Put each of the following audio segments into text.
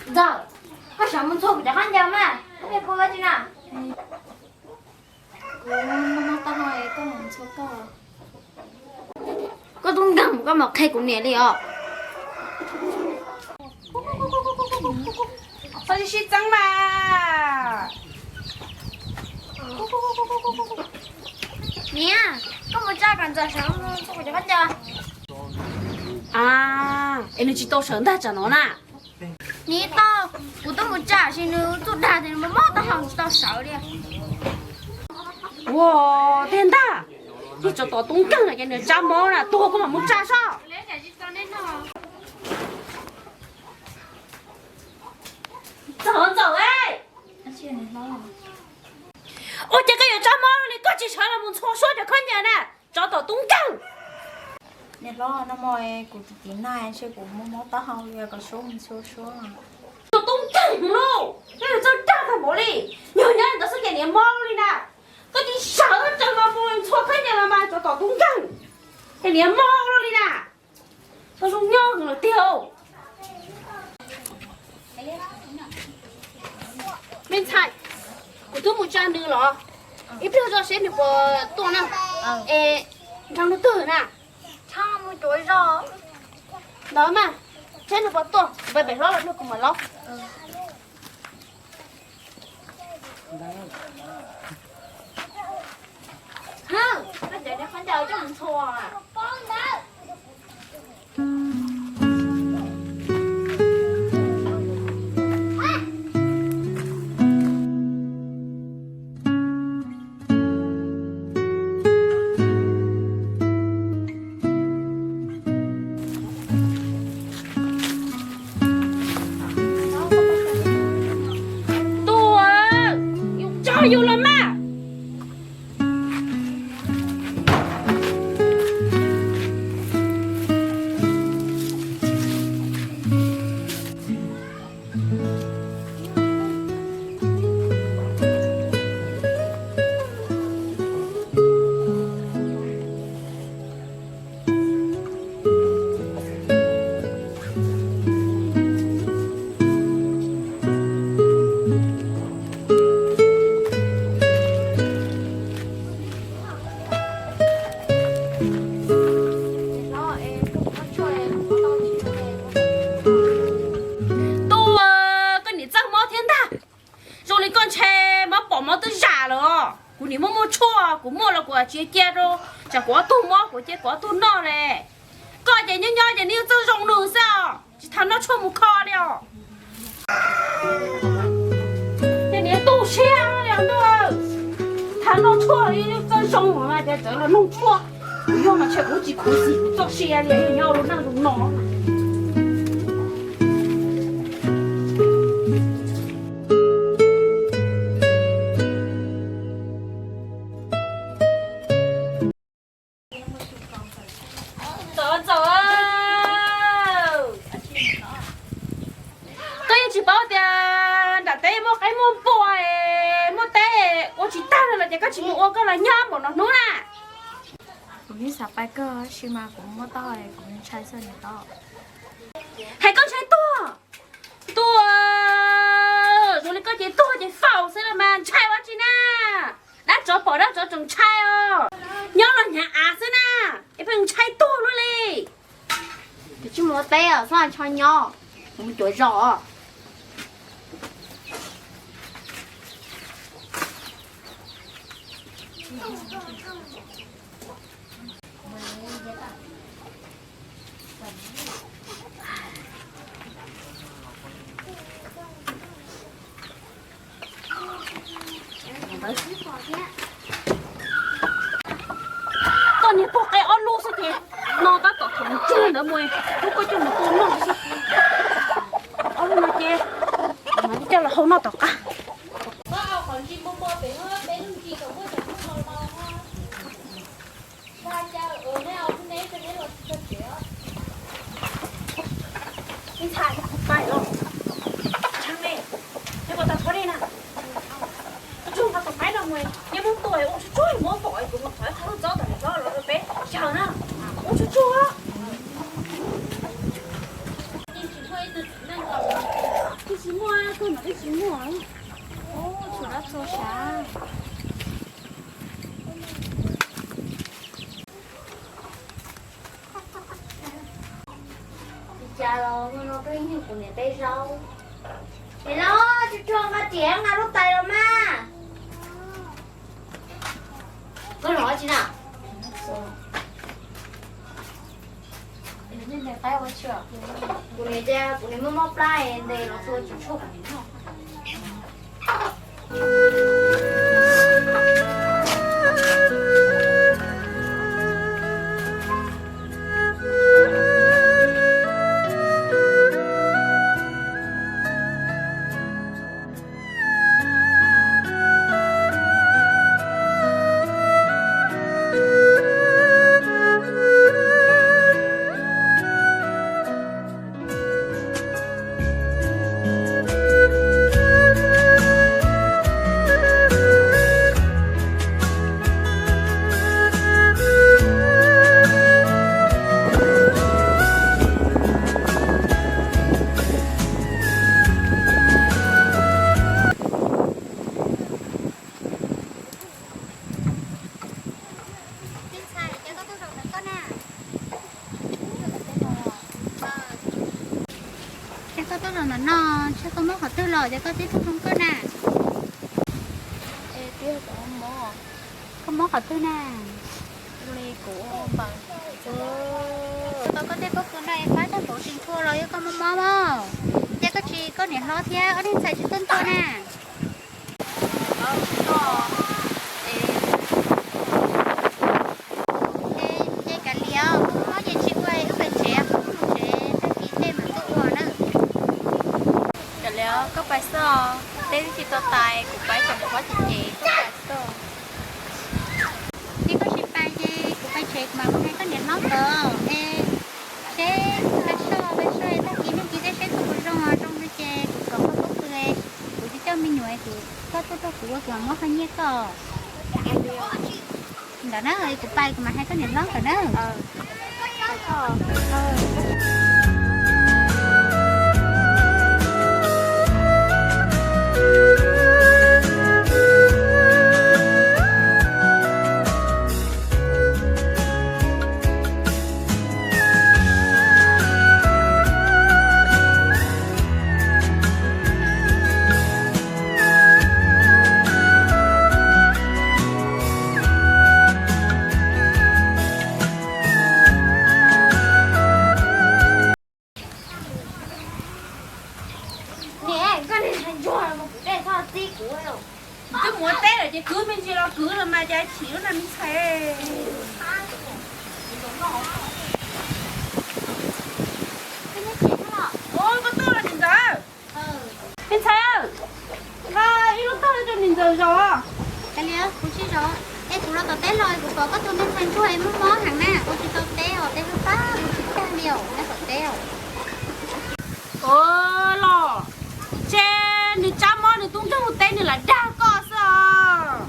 Ntxawm, koj sawv mus ntxhua kuv cov khaub ncaws mas, koj pheej pw ua tsi na? Kuv mob mob taub hau, koj mus ntxhua koj. Koj tub nkeeg, koj mam qhia kuv niam li os. Txhob sib sib txeeb mas. Niam, koj mus tsa kom Ntxawm sawv mus ntxhua kuv cov khaub ncaws. A, es nws tsis tau sawv ntag tsam no na. Niam tau, kuv twb mus tsa sim nws txuj dag tias nws mob mob taub hau tsis tau sawv li. Ua, tiag ntag. Niag tsov tom tub nkeeg no ces nws tsab mob na, tuag kuv mam mus tsa soj. Ntxawm, Ntxawm, ua cas koj yuav tsab mob li, koj tsis sawv los mus ntxhua suab cov khaub ncaws na, tsov tom tub nkeeg. Niam hlob, nag hmo kuv tiv tiv nag ntshe kuv mob mob taub hau li, kom suab mus ntxhua suab. Tsov tom tub nkeeg lauj, koj yuav txawj dag tag npaum li, nyuag nyob ntawd xwb ces niam mob li na. Koj cia li sawv tsees los mus ntxhua khaub ncaws los mas, tsov tom tub nkeeg, ces niam mob li na. Koj zoo nyob lawm tiag. Me ntxhais, kuv twb mus tsa nws los, ib pliag zoj seb nws puas tuaj na. Es nrog nws twg na? Ntawd mas, seb nws puas tuaj, peb pem hlob los nrog kuv mam los. Koj cov niag khaub ncaws coj mus ntxhua. Tuaj, yus tso yus los mas. Tuaj, koj niam txaj mob thiab ntag. Zoo li koj ntshe mob pom mob twb zam lawm os. Kuv niam muaj muaj tshuaj, kuv muaj los kuv tsis cia rau, tsam kuv ob tug mob kuv cia kuv ob tug noj li. Koj ces nyob nyob ces nws txawj zoo nws xwb os, tsis tau noj tshuaj mus kho li os. Ces niam tu siab li os ntuj, tsis tau noj tshuaj li, txawj zoo mas ces txawm los noj tshuaj. Kuv yog mas ntshe kuv tsis khuv xim kuv txoj sia li, nyob ua neej zoo no. Ntxawm, Ntxawm, koj yeej tsis paub tias nram teb muaj qaib muaj npua, muaj teb ua tsis tag no los ces koj tsis mus ua koj los nyob npaum no hnub na. Kuv yeej xav pab koj tab sis mas kuv mob taub hau kuv ntshai xwb niam hlob. Hais koj ntshai tuag, tuag, zoo li koj ces tuag ces faus xwb los mas ntshai ua tsi na. Dab tsov pom dab tsov tseem ntshai os. Nyob los hnyav av xwb na, es pheej ntshai tuag luaj li. Kuv tsis mus ua teb os, xyov ntshe nyob, kuv mus cuav zos. Koj niag pog qaib ob lub xwb ces no tab tom thaum ntswg ntawd mus, lub koj coj mus tua noj xwb. Ob lub no ces mam li coj los hau noj tom qab. Ntxhais, pais los. Tshee ne, neb puas tau tshuaj li na? Koj tsuag nqa tus qaib no mus, neb muab tua ua tsuag tsuag muab pom kuv mus thov qhov txob tom niam hlob los rau peb xyaw na. Ua tsuag tsuag. Yeej tsis muaj ib tug txiv neej tau, twb Koj no twb tsis muaj, tsis dab txog sav. Cas los no peb yug kuv niam peb zaub. Niam los tsis tshua nqa riam nqa lub tais los mas. Koj los tsis na? Kuv niam tias kuv niam mob mob plab ntes los tua tsis tshuaj kuv niam noj. Ces koj tuaj los ntawm no, ntshe koj mob qhov twg los ces koj tib tug zoo nkauj na. Koj mob qhov twg na? Tau koj tej pob kws no es pab tag npaum tsis nthua los yog koj mob mob mog. Ces koj tsis, koj niam hlob thiab ob niag ntxhais tsis tuaj ntua na. Ces kav liam, mob ces tsis ua wb pais tsev, mus tsev tag kis tej mam tuaj ua na. Kav liam, koj pais xwb, teb twb tsis tau tas, kuv pais tseem qhuav ces ces koj pais xwb. Ces koj tsis pais ces kuv pais tsev kuv mam mus hais koj niam hlob nkawd es seb pais soj pais soj tag kis nej cia seb koj puas zoo, zoo no ces kuv kom koj pob kws, kuv tsis coj me nyuam, kuv, koj tuaj rau kuv ua kuv mam muab qhov nyiaj koj. Ntawm na, kuv pais kuv mam hais koj niam hlob ntawm na. Niam, koj niag ntsuag no kuv dej txhob txib kuv. Twb mus ua teb lawm ces kwv me ntsis los kwv los mas cas chim lub na me ntxhais. Koj tuaj los niam ntxawm. Me ntxhais, nqa ib lub tog rau niam ntxawm zov. Kuv tsis zov, es kuv los tom teb los kuv pom koj tus me ntxhais ntsuag es mob mob heev na, kuv tsis tau teb os, teb hlub pab kuv tsis tag li os, nyob tom teb os. Los, ces nws tsab mob nws tub nrog mus teb nws lam dag koj xwb os.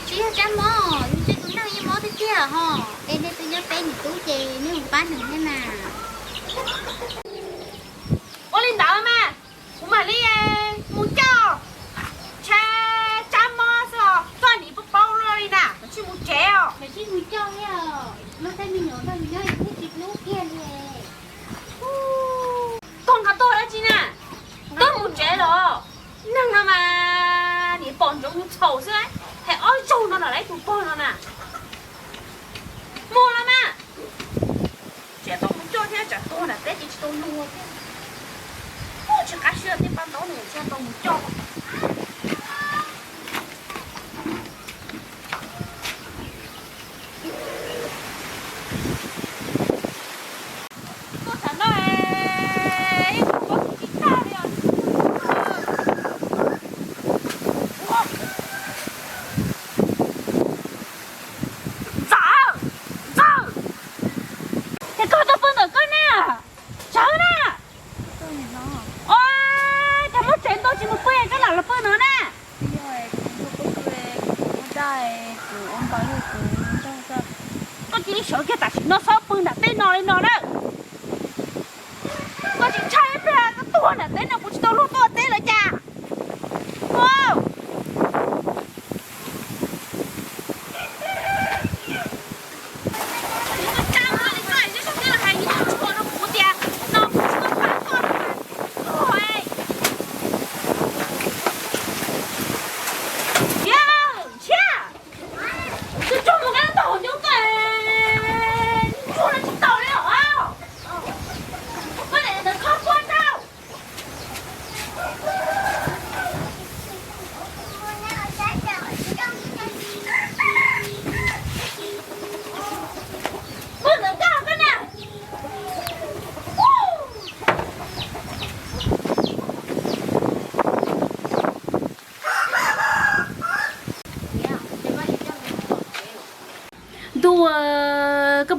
Tsis yog tsab mob, ntshe tus neeg yeej mob tiag tiag ho. Es nej twb nyob peb niam tub ces nej mus pab nws thiab mas. Ua li ntawd mas, kuv mam li mus coj. Tsab, tsab mob xwb os, koj nim paub paub li na, koj sim mus tsev os. Koj sim mus coj thiab, luag tej me nyuam koj nyob thiab tsis hlub kiag li. Koj nqa tuaj dab tsi na? Koj mus tsev los? Neeg no mas nim pom ntsoov mus txhaum xwb, hais ob zaug no los lawv tus pog no na. Mus los mas. Tsis tau mus coj thiab, tsam tuag nram teb ces tsis tau luag thiab. Ub, tsis qab siab tej pab ntaub nws tsis tau mus coj. Tuaj tsam no es ib tug pob kws tsis tag li os. Ntxawm, Ntxawm, es koj tuaj pw ntawm koj na, sawv na. Os, cas muab tsev ntua tsis mus pw, koj lam los pw no na. Koj cia li sawv kiag tam sim no, txhob pw nram teb no li no na. Koj tsis ntshai ib pliag koj tuag nram teb no kuv tsis tau luag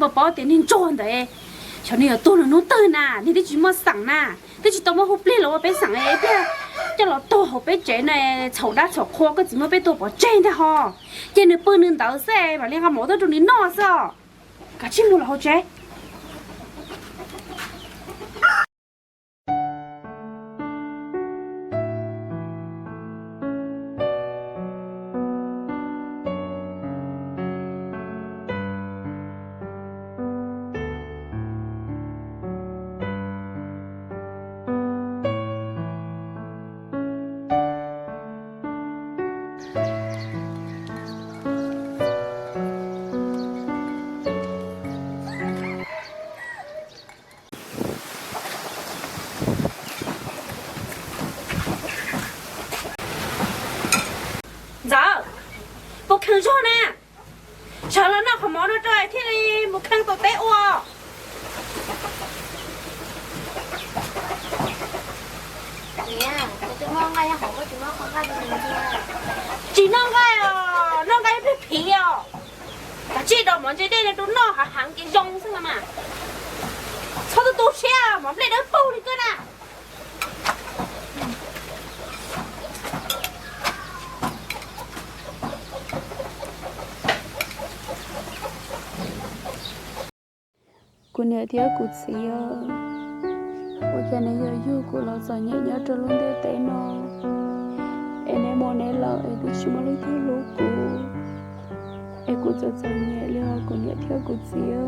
Koj paub tias niag ntsuag ntawd, xyov nws yuav tuag nws hnub twg na, nws twb tsis muaj xeem na, twb tsis tau muaj hub pliag los ua peb xeem es thiaj coj los tuag hauv peb tsev no, txhaum dab txhaum qhua, koj txiv muab peb tua pov tseg ntag ho. Ces nws pw nws ntawd xwb, mam li nqa mov tuaj rau nws noj xwb os. Kav tsij mus los hauv tsev. Ntxawm, puas kheev zog na? Sawv los noj qhov mov no rau thiaj li mus kheej tom teb ua. Tsis noj nqaij os, noj nqaij ib pliag phiv os. Kav tsij dau mov ntse dej no rau noj hav heev ces zoo xwb mas. Txhob tu tu siab, mov nplej dawb paug li koj na. Kuv niam thiab kuv txiv, ua cas neb yuav yug kuv los txom nyem nyob rau lub ntiaj teb no, es neb mus neb lawm es twb tsis muaj leej twg hlub kuv, es kuv txom txom nyem li os kuv niam thiab kuv txiv.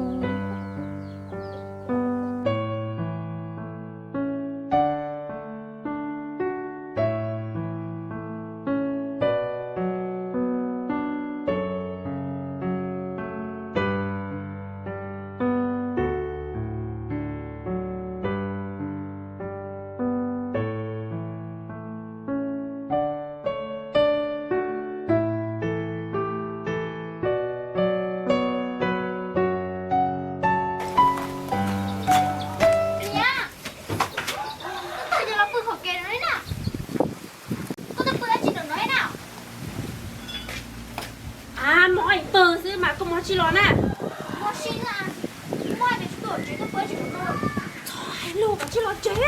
Koj twb pw dab tsi ntawm no na? Mob pw xwb mas koj mob tsis los na. Txhob hais lus, koj tsis los tsev.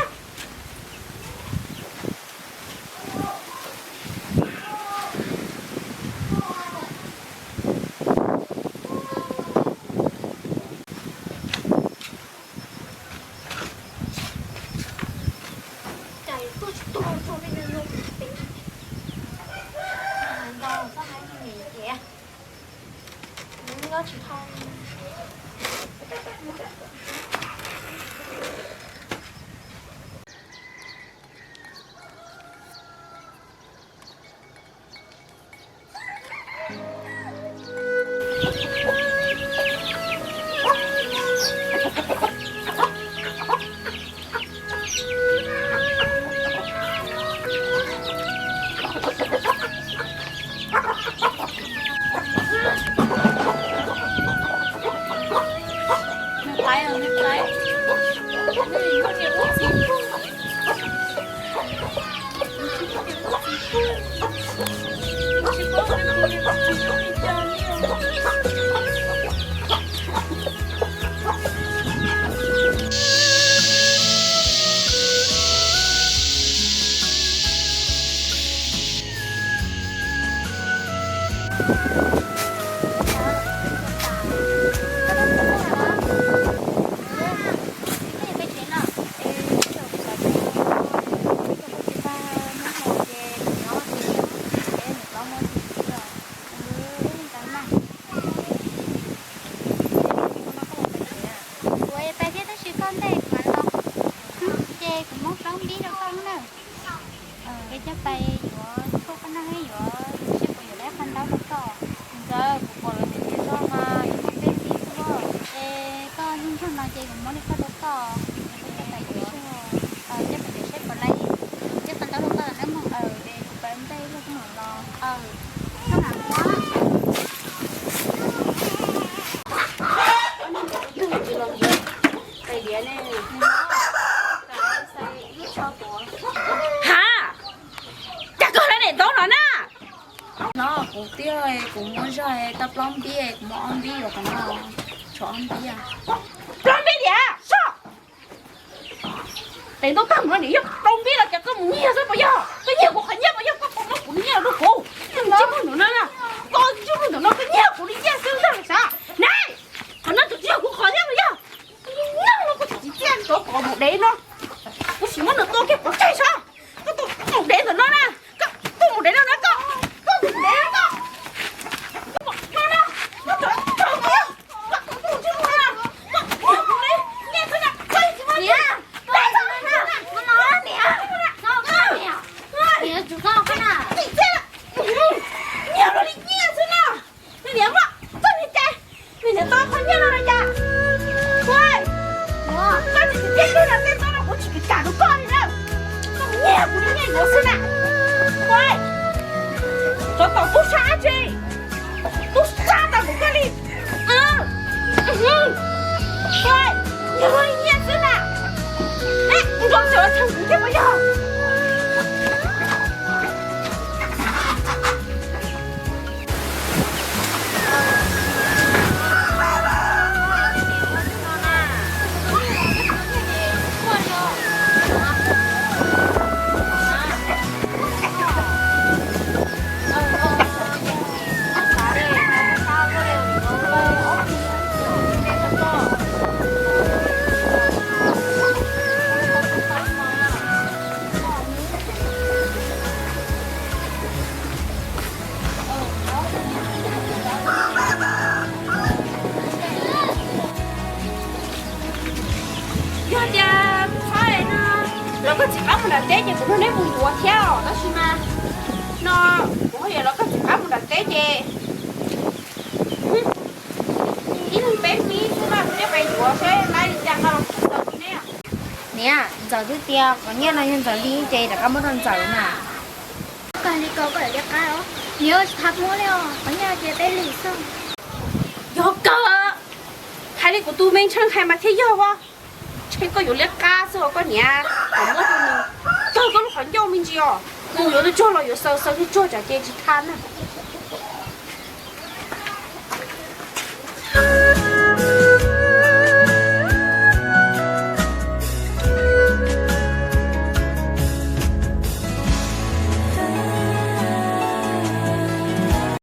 Kuv pais thiab tab sis koj ntej kuv los, ces kuv muab plaub npib rau koj na. Es coj pais yuav tshuaj koj noj thiab yuav seb puas yuav tau qhov ntaub rau koj. Ntxawm, kuv pom lawv tias tias tso mas yuav muaj peb xib xwb. Es koj nyob nraum no ces kuv muab li koj rau koj, es koj coj pais yuav, coj pais yuav seb puas laib. Coj qhov ntaub rau koj los nawb mog. Es kuv pais ntej luag kuj mam los. Ha, cas koj hlais daim ntaub no na? No kuv twb, kuv muab zog tau plaub npib, kuv muab ob npib yuav qhov no. Plob npib diam soj. Tes ntaub tag mus no niam yog plob npib los cas koj mus nyiag xwb puas yog? Koj nyiag kuv qhov nyiaj puas yog? Koj puas muab kuv nyiaj rau kuv? Koj tsis muaj ntawm no na, koj tsis muaj ntawm no koj nyiag kuv li nyiaj xwb yog sav na. Qhov no tsis yog kuv qhov thiab puas yog? Nyob no kuv tsis txiaj tov kom mus dev no. Kuv sim muab nws tua kiag pov tseg sav. Koj tuaj mus dev ntawm no na. Koj tuaj mus dev no na koj. Koj mus dev no koj. Koj mus no na. Koj tuaj mus Nyiag luag li nyiaj xwb na. Nws niam muab koj niag cai, nws niam tau qhov nyiaj no na cas. Koj tsis tsis tij lub no tej txob no kuv tsis kam rau koj li na. Koj nyiag kuv li nyiaj yuav xwb na. Tsov tom tub sab dab tsi, tub sab tau kuv koj li. Nyiag luag li nyiaj xwb na. Nrog txawm txheej kuv thiab puas yog? Yog tias kuv txhob no los koj txiv qab mus nram teb ces kuv nrog neb mus yuav thiab os, tab sis mas no kuv ho yog los koj txiv qab mus nram teb ces ib leeg peb pib xwb no, neb peb yuav seb laib li cas no los kuv txawj neb. Niam, Ntxawm twb tias qhov nyiaj no yog Ntxawm li ces rov qab muab rau Ntxawm na. Koj li ko koj yuav liab qab os. Niam, tsis txhob muab li os, qhov nyiaj ces peb li xwb. Yog kawg, hais li kuv tus me ntseeg hais mas thiaj yog as. Ntshe koj yuav liab qab xwb os koj niam. Kom muab rau nws, tawg koj lub qhov ncauj me ntsis os. Nws yuav tsuag los yuav xaws, xaws tsuag tsam ces tsis tha na.